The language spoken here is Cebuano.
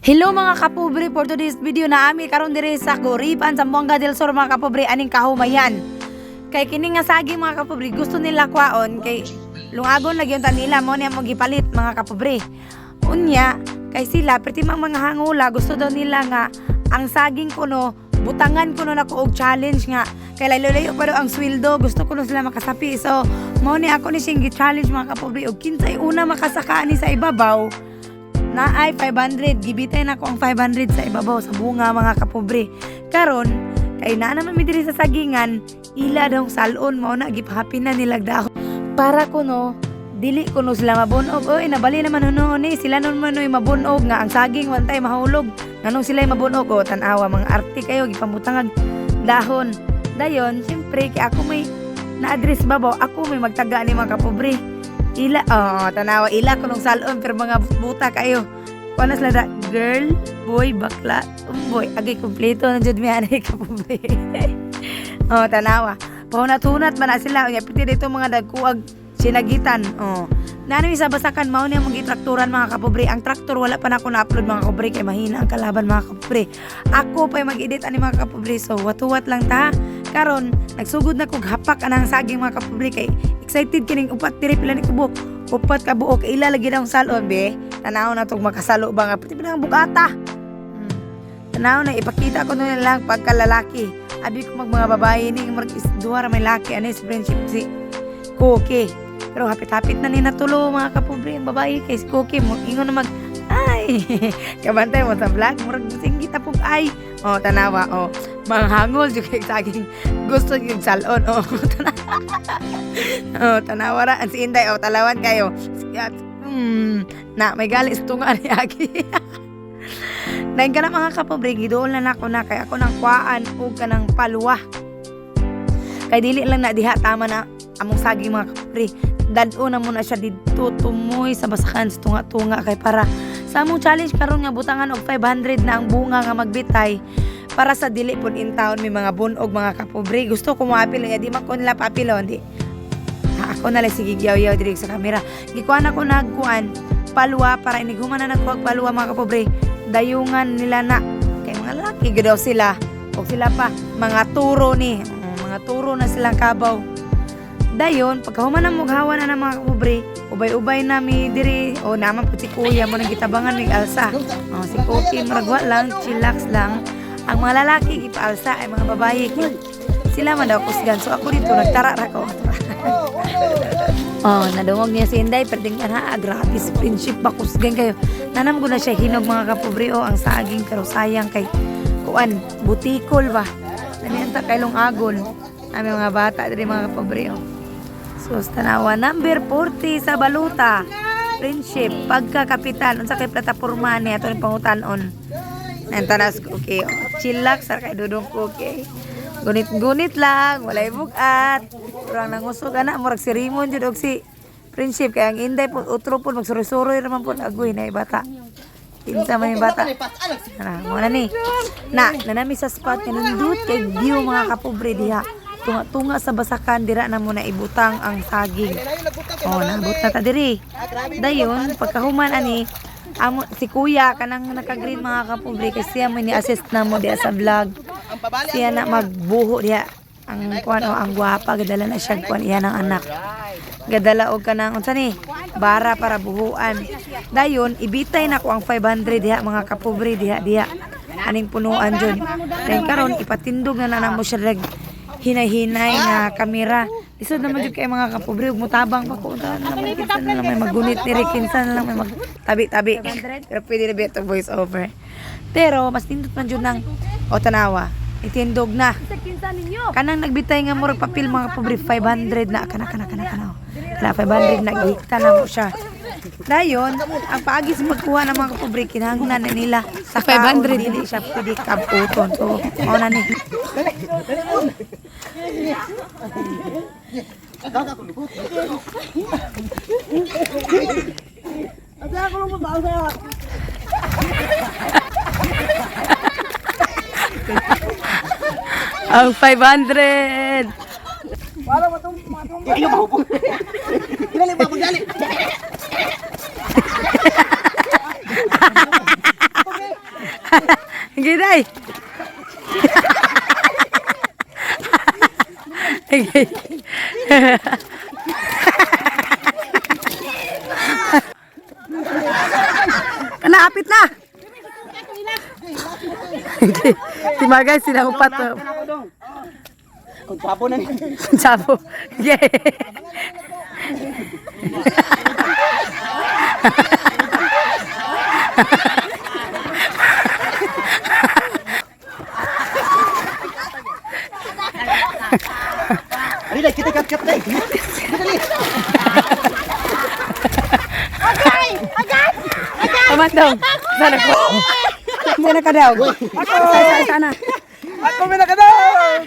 Hello, mga kapobre, for today's video na ami karon diri sa Kuripan, Zamboanga del Sur, mga kapobre, aning kahumayan. Kay kini nga saging, mga kapobre, gusto nila kwaon kay lungagon lagi yung nila mo niya mo gipalit, mga kapobre. Unya kay sila perti mang mga hangula, gusto daw nila nga ang saging kuno butangan kuno nako og challenge nga kay layo-layo pa daw ang sweldo, gusto kuno sila makasapi. So mo ni ako ni siyang gi-challenge, mga kapobre, og kinsay una makasaka ani sa ibabaw na ay 500. Gibitay na ko ang 500 sa ibabaw sa bunga, mga kapobre. Karon kay naa naman mi diri sa sagingan, ila daw salon, mao na gipahapin na nilag dahon para kuno dili kuno sila mabunog. Oy, nabali naman huno ni sila nun man oy mabunog nga ang saging wantay mahulog, nganong sila mabunog. O, tan-awa, mga arte kayo, gipamutangag dahon. Dayon syempre kay ako may na-address babaw, ako may magtaga ni, mga kapobre. Ila, oh, tanawa, ila kunong salon, pero mga buta kayo. Kuha na sila da, girl, boy, bakla, umboy. Agay, kompleto na jud mi ani, kapobre. Oh, tanawa. Pahunat-hunat man na sila. Unya, piti dito mga dagkuag sinagitan. Oh. Nano sa basakan, mao niya mga traktoran, mga kapobre. Ang traktor wala pa na ako na-upload, mga kapobre, kay mahina ang kalaban, mga kapobre. Ako pa mag-edit ani, mga kapobre. So watuwat lang ta. Karon nagsugod na kog hapak anang saging, mga kapobre, kay excited kining upat diri, pila ni kubok. Upat ka buok, ila lagi daw salon be. Tanaw na tog makasalo ba nga pati pa bukata. Tanaw na ipakita ko na lang pagkalalaki. Abi ko mag mga babae ni murag is duha ra may laki ani si friendship, si Cookie. Pero hapit-hapit na ni natulo, mga kapobre, ang babae kay si Cookie mo ingon na mag ay kabantay mo sa vlog, murag singgit na pug ay. Oh, tanawa, oh. Mga hangol jud kay saging, gusto yung salon, oh. Tanawa. Oh, tanawa ra ang si Inday, oh, talawan kayo. Na may gali sa tunga ni Agi. Dayon ka na, mga kapobre, giduol na nako na kay ako nang kuaan og kanang palwa. Kay dili lang na diha tama na among saging, mga kapobre. Dad-o na muna siya didto tumoy sa basakan sa tunga-tunga kay para sa among challenge karon nga butangan og 500 na ang bunga nga magbitay para sa dili pud in town may mga bunog, mga kapobre. Gusto ko moapil niya, di man ko nila paapilon di. Ha, ako na lang sige yaw-yaw diri sa kamera. Gikuan ako nagkuan palwa para inighuman na nagkuag palwa, mga kapobre. Dayungan nila na kay mga laki gud daw sila. Og sila pa mga turo ni, mga turo na silang kabaw. Dayon pagkahuman na mughawa na ng mga kapobre, ubay-ubay na mi diri o naman po si kuya mo nang gitabangan mig alsa. Oh, si Cookie murag wa lang, chillax lang. Ang mga lalaki gipaalsa ay mga babae sila man daw kusgan. So ako dito nagtara ra ko. Oh, nadungog niya si Inday, perding ka na, grabe si friendship ba, kusgan kayo. Nanam ko na siya hinog, mga kapobre, oh, ang saging, pero sayang kay kuan, butikol ba. Dami anta kay lungagon. Ami mga bata diri, mga kapobre, oh. So, tanawa, number 40 sa baluta. Friendship, pagka-kapitan, unsa kay plataporma ni ato ni pangutanon. Nantanas, okay, oh. Chillax, sar kay dudong ko, okay. Gunit-gunit lang, walay bugat. Pero ang nangusog ana, murag si Raymond jud og si Friendship kay ang Inday po utro po magsuroy-suroy raman po, agoy na bata. Kinsa man yung bata. Ana, mo na ni. Na, nanami sa spot nga nindot kay view, mga kapobre, diha. Tunga-tunga sa basakan dira na mo na ibutang ang saging. Oh, naabot na ta diri. Dayon pagkahuman ani amo si kuya kanang naka-green, mga kapobre, kasi siya mo ni assist na mo diha sa vlog. Siya na magbuho diha. Ang kuan, oh, ang gwapa, gadala na siya kuan, iya ng anak. Gadala og kanang unsa ni? Bara para buhuan. Dayon ibitay na ko ang 500 diha, mga kapobre, diha diha. Aning punuan jud. Dayon karon ipatindog na na namo siya reg hinay-hinay nga kamera. Lisod naman jud kay, mga kapobre, ug mutabang pa ko unta na naman, kinsa na lang may magunit ni kinsa na lang may magtabi-tabi. Pero pwede na ba ito voice over. Pero mas nindot man jud nang o tanawa. Itindog na. Kanang nagbitay nga murag papel, mga pobre, 500 na kana kana kana kana. Kana 500 na gihikta na mo siya. Dayon, ang paagi sa pagkuha ng mga kapobre, kinahanglan na nila sa 500, dili siya pwede kabuton. So, mao na ni. Ang 500. Ayaw mahubo. Dali ba dali. Sige, day. Sige. Kana, apit na. Si Margay, sila upat. Kung sabo na ni. Sabo. Yeah. Ari dai kita kat kat dai. Pamandong. Sana ko. Sana ka daw. Sana, sana. Ako may nakadaw.